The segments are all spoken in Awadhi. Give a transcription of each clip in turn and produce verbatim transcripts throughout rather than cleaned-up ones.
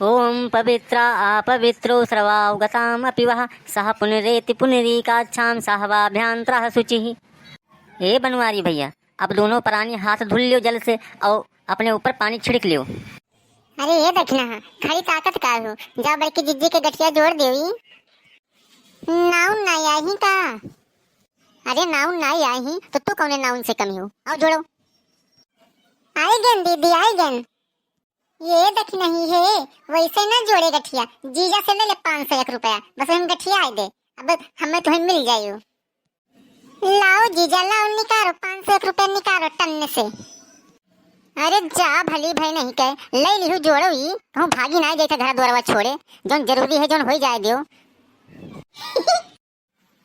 ओम पवित्रा अपवित्रो सर्वावगताम अपि वः, सः पुनरेति पुनरीकाक्षाम सहवाभ्यंतरः शुचिः। हे बनवारी भैया, अब दोनों परानी हाथ धुल लियो जल से और अपने ऊपर पानी छिड़क लियो। अरे ये दखिनहा, खड़ी ताकत का हो, जा बड़की जिज्जी के गठिया जोड़ देवी। नाउन ना आई का? अरे नाउन ना आई ही तो तू कौने नाउन से कमी हो? आओ जोड़ो। आई गेन दीदी, आई गेन। ये दखिनही है, वैसे ना जोड़े गठिया, जीजा से ले ले पाँच सौ एक रुपया, बस हम गठिया आए दे, अब हमें तुम्हें मिल जायो। लाओ जीजा लाओ, निकालो पाँच सौ एक रुपया, निकालो टन से। अरे जा भली भई नहीं के, ले लिहू जोड़ो ही, कहूँ भागी ना जाए घर द्वारवा छोड़े, जौन जरूरी है जौन हो जाए दियो।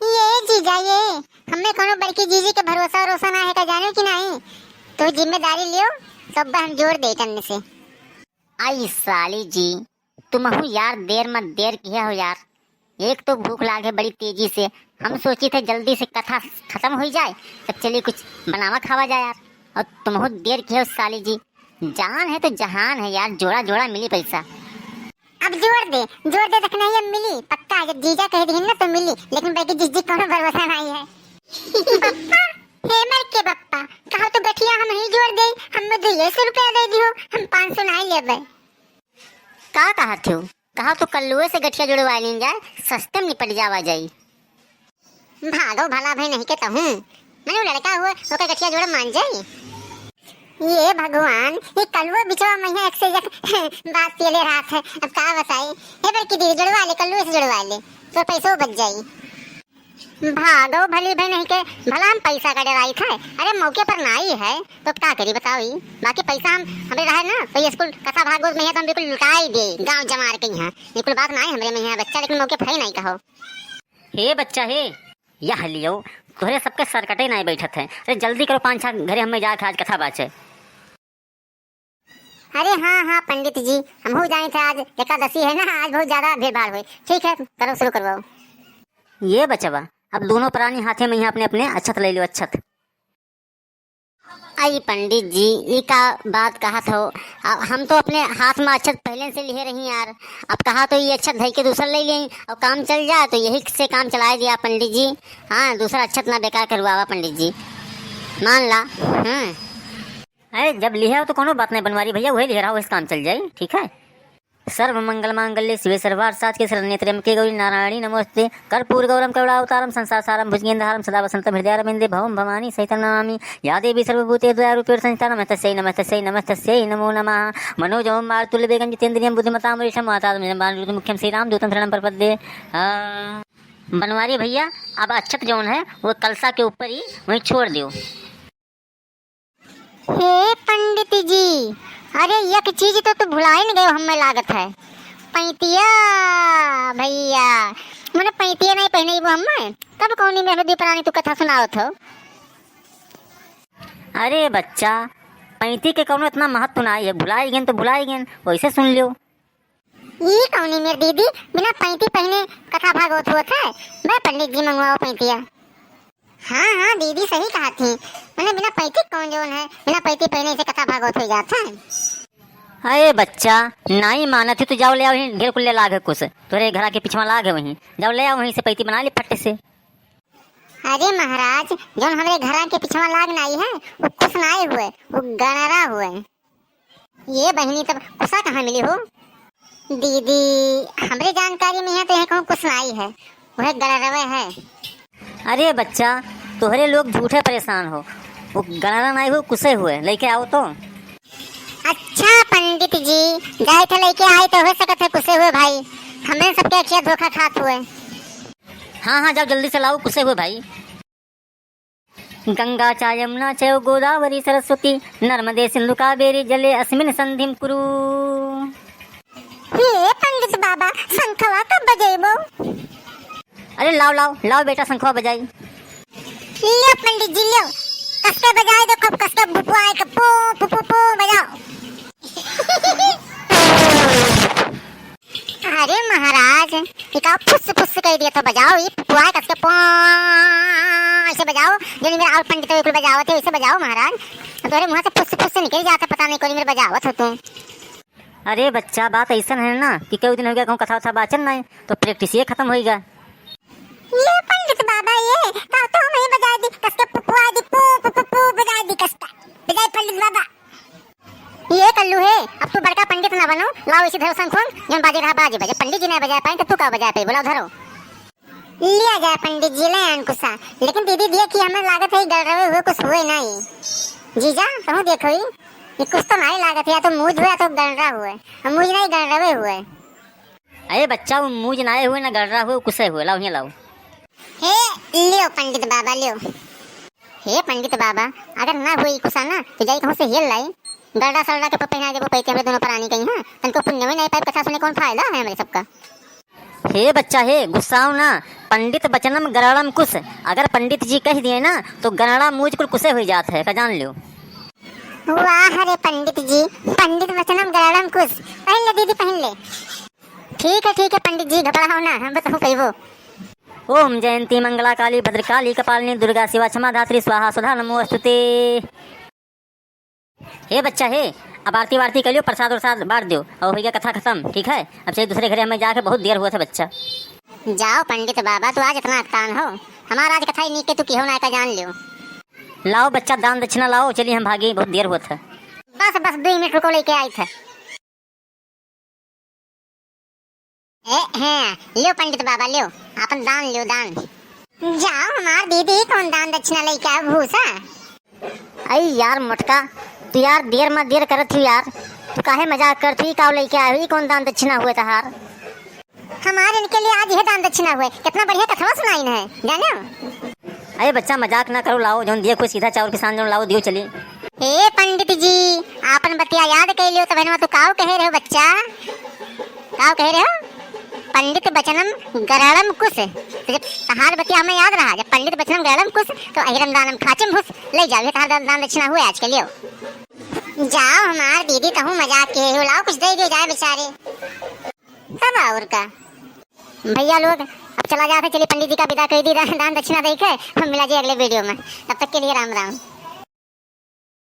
ये जीजा ये, हमें कोनो बड़की जीजी के भरोसा भरोसा ना है का, जाने कि नहीं? तो जिम्मेदारी लियो, सब हम जोड़ दे टन से। आई साली जी, तुमहू यार देर मत देर किया हो यार। एक तो भूख लागे बड़ी तेजी से, हम सोची थे जल्दी से कथा खत्म हो जाए, तब चलिए कुछ बनावा खावा जाए यार। और तुमहू देर किया हो साली जी, जान है तो जहान है यार, जोड़ा जोड़ा मिली पैसा। अब जोड़ दे, जोड़ दे, तक नहीं अब मिली, पक्का, जब जीजा कह दी ना तो मिली, लेकिन बड़की जिज्जी कोनो भरोसा नहीं है। बप्पा, हे मर के बप्पा, कहा तो गठिया हम ही जोड़ दे, हमें दो सौ रुपया दे दियो, हम पाँच सौ नहीं लेबे। का कहत हो? कहा तो कल्लुए से गठिया जुड़वा लीन जाए, सस्ते में निपट जावा जाई। भागो भला भाई नहीं के तहूँ, मने वो लड़का हुए, ओकर गठिया जोड़ा मान जाई। ये भगवान, ये कल्लुए बिचवा में एक से एक बात पियले रहत है, अब का बताई। हे बड़की दीदी जुड़वा ले, कल्लुए से जुड़वा ले, तो पैसो बच जाई। भागो भली भाई नहीं के, भला हम पैसा का डराई थे, अरे मौके पर ना आई है तो का करी बताओ ही। बाकी पैसा हम, हमरे रहे ना तो ये स्कूल कथा भागवत में है तो हम बिल्कुल लुटाई दे गांव जमार के यहाँ। ये कुल बात ना है हमरे में यहाँ बच्चा, लेकिन मौके पर है नहीं कहो। हे बच्चा हे, यह लियो, तोहरे सबके सरकटे नहीं बैठत है। अरे जल्दी करो पाँच छः घरे हमें जाके आज कथा बाचे। अरे हाँ, हाँ पंडित जी, हमहू जानी थे आज एकादशी है ना, आज बहुत ज्यादा भीड़ भाड़ हुई। ठीक है, करो, शुरू करवाओ। ये बचवा, अब दोनों प्राणी हाथे में यहाँ अपने अपने अक्षत ले लो, अक्षत। आई पंडित जी, ई का बात कहत हो? अब हम तो अपने हाथ में अक्षत पहले से लिए रही यार, अब कहा तो ये अक्षत धई के दूसर ले लें और काम चल जाए, तो यही से काम चलाए दिया पंडित जी। हाँ, दूसरा अक्षत ना बेकार करवावा पंडित जी, मान ला। हम्म। अरे, जब लिहे हो तो कोनो बात नहीं बनवारी भैया, वही लिहे रहो, इस काम चल जाई, ठीक है। सर्व मंगल मांगल्ये शिवे सर्वार्थ साधके शरण्ये त्र्यंबके गौरी नारायणी नमोस्तुते। कर्पूर गौरम करुणावतारम संसार सारम भुजगेंद्रहारम सदा वसंतम हृदयारविंदे भवम भवानी सहितम नमामि। या देवी सर्वभूते दया रूपेण संस्थिता नमस्तस्यै नमस्तस्यै नमस्तस्यै नमो नमः। मनोजवम मारुतुल्य वेगम जितेंद्रियम बुद्धिमताम वरिष्ठम वातात्मजम वानरयूथम मुख्यम श्री रामदूतम शरणम प्रपद्ये। हाँ। बनवारी भैया, अब अक्षत जौन है वो कलसा के ऊपर ही वहीं छोड़ दियो। हे पंडित जी, अरे एक चीज तो तू भुलाइन गए, हमें लागत है पैंतिया भैया, मने पैंतिया नहीं पहने वो हमें, तब कौनी में हृदय प्राणी तू कथा सुनावत हो? अरे बच्चा, पैंती के कौनो इतना महत्व ना है, भुलाई गेन तो भुलाई गेन, वैसे सुन लियो। ई कौनी मेर दीदी, बिना पैंती पहिने कथा भागवत होत है? बे पंडित जी मंगवाओ पैंतिया। हाँ, हाँ, दीदी सही कहा थी। मने बिना पैंती कौन जौन है, बिना पैंती पहिने से कथा भागवत हो जात है। अरे बच्चा, नाई मानत ही तो जाओ ले आओ, वहीं ढेर कुल्ले लाग है कुछ। तोरे घरा के पिछवा लाग है वहीं। जाओ ले आओ वहीं से पैंती बना ले फट्टे से। अरे महाराज, जौन हमरे घरा के पिछवा लाग नाई है, वो कुछ नाई हुए, वो गणरा हुए। ये बहिनी तब कुसा कहाँ मिली हो? दीदी, हमरे जानकारी में यहाँ तो यहाँ कहूँ कुछ नाई है, वह गड़रवे है। अरे बच्चा, तोहरे लोग झूठे परेशान हो, वो गड़रा नाई हो, कुसे हुए, लेके आओ तो। अच्छा पंडित जी, जाए थे लेके आए तो हो सकत है कुसे हुए भाई, हमरे सबके अखिया धोखा खात हुए। हाँ, हाँ, जाओ जल्दी से लाओ कुसे हुए भाई। गंगा च यमुना चैव गोदावरी सरस्वती नर्मदे सिंधु कावेरी जले अस्मिन संधिम कुरु। हे पंडित बाबा, शंखवा कब बजेबो? अरे लाओ, लाओ, लाओ बेटा, शंखवा बजाई। लियो पंडित जी, लियो, कसके बजाए दो, खूब कसके फुफुआए के पो, फु, फु, फु, बजाओ। अरे महाराज, ये का फुस फुस कह दिया था, बजाओ ये फुफुआ कस के पो, ऐसे बजाओ, जो नहीं मेरा और पंडित बिल्कुल बजाओ थे, वैसे बजाओ महाराज। अब तोरे मुंह से फुस फुस निकल जाता, पता नहीं कोई मेरे बजावत हो तू। अरे बच्चा, बात अइसन है ना कि कई दिन होइ गया कहूँ कथा वथा बाचन नाहीं, तो practice ये खतम होइ गया। ये पंडित बाबा ये, का तो हमहीं बजाय दी, कसके पुपुआ दी, पू, पू, पू, पू, बजाय दी कसके। बजाय पंडित बाबा। ये कल्लू है, अब तू बड़का पंडित ना बनो, लाओ इसी धरो शंखुन, जौन बाजे रहा बाजे बजे, पंडित जी नहीं बजाय पाए तो तू का बजाय पाए, बुलाओ धरो। लिया जाए पंडित जी, ले आन कुसा। लेकिन दीदी देखी, हमें लागत है गड़रवे हुए कुछ हुए नहीं। जीजा, कहूँ देखो ही, ये कुछ तो नहीं लागत है, या तो मूज हुए या तो गड़रा हुए। हम मूज नहीं, गड़रवे हुए। अरे बच्चा, वो मूज नाए हुए ना गड़रा हुए, कुसे हुए, लाओ, हियाँ लाओ। हे, लियो पंडित बाबा, लियो। हे पंडित बाबा, अगर ना हुए कुसा ना, तो जाई कहूँ से हेल लाई। गड़रा सड़रा के पहना देबो पैते हमरे दोनों प्राणी कहीं, हाँ? तनको पुण्य में नहीं पाइब, कथा सुने कौन फायदा है हमरे सबका? हे बच्चा हे, गुस्साओ ना। पंडित वचनम गड़रम कुस, अगर पंडित जी कह दिए ना, तो गड़रा मूज कुल कुसे हुई जात है, का जान लियो। वाह रे पंडित जी, पंडित वचनम गड़रम कुस। पहन ले दीदी, पहन ले। ठीक है, ठीक है पंडित जी, घबराओ ना, हम बताऊँ कहिबो। ओम जयंती मंगला काली भद्रकाली कपालिनी दुर्गा शिवा क्षमा धात्री स्वाहा सुधा नमोस्तुते। हे बच्चा हे, अब आरती वारती कर लियो, प्रसाद उरसाद बांट दियो और हो गया कथा खत्म, ठीक है? अब चलिए दूसरे घरे हमें जाके, बहुत देर हुआ था बच्चा। जाओ पंडित बाबा, तू आज इतना अकतान हो, हमारा आज कथा ही नीक के तू किहो ना का जान लियो। लाओ बच्चा, दान दक्षिणा लाओ, चलिए हम भागी, बहुत देर हुआ था। बस बस, दो मिनट रुको, लेके आई था। ए, हैं, लियो पंडित बाबा, लियो, आपन दान लियो, दान। जाओ हमार दीदी, कौन दान दक्षिणा लेके आए भूसा? अई यार मोटका, तू यार देर मा देर करत ही यार, तू काहे मजाक करत ही? का लेके आए ही? कौन दान दक्षिणा हुए तहार? हमार इनके लिए आज यह दान दक्षिणा हुए, कितना बढ़िया कथवा सुनाइन है, जाने? अरे बच्चा, मजाक ना करो, लाओ, जौन दिए कोई सीधा चाउर किसान जौन लाओ, दियो चली। हे पंडित जी, आपन बतिया याद कर लियो, तब तू काव कहे रहो बच्चा? काव कहे रहो? पंडित बचनम गरड़म कुस। तो जब तहार बतिया हमें याद रहा, जब पंडित बचनम गरड़म कुस, तो अहिरम दानम खाचम भूस, ले जाओ, ये तहार दान, दान दक्षिणा हुए आज के लियो। जाओ हमार दीदी, कहूँ मजाक के हो, लाओ कुछ दे दियो जाए बेचारे। तब और का। भैया लोग, अब चला जात है, चलिए पंडित जी का विदा कर दी, दान दक्षिणा दे के हम मिला जी अगले video में। तब तक के लिए राम राम।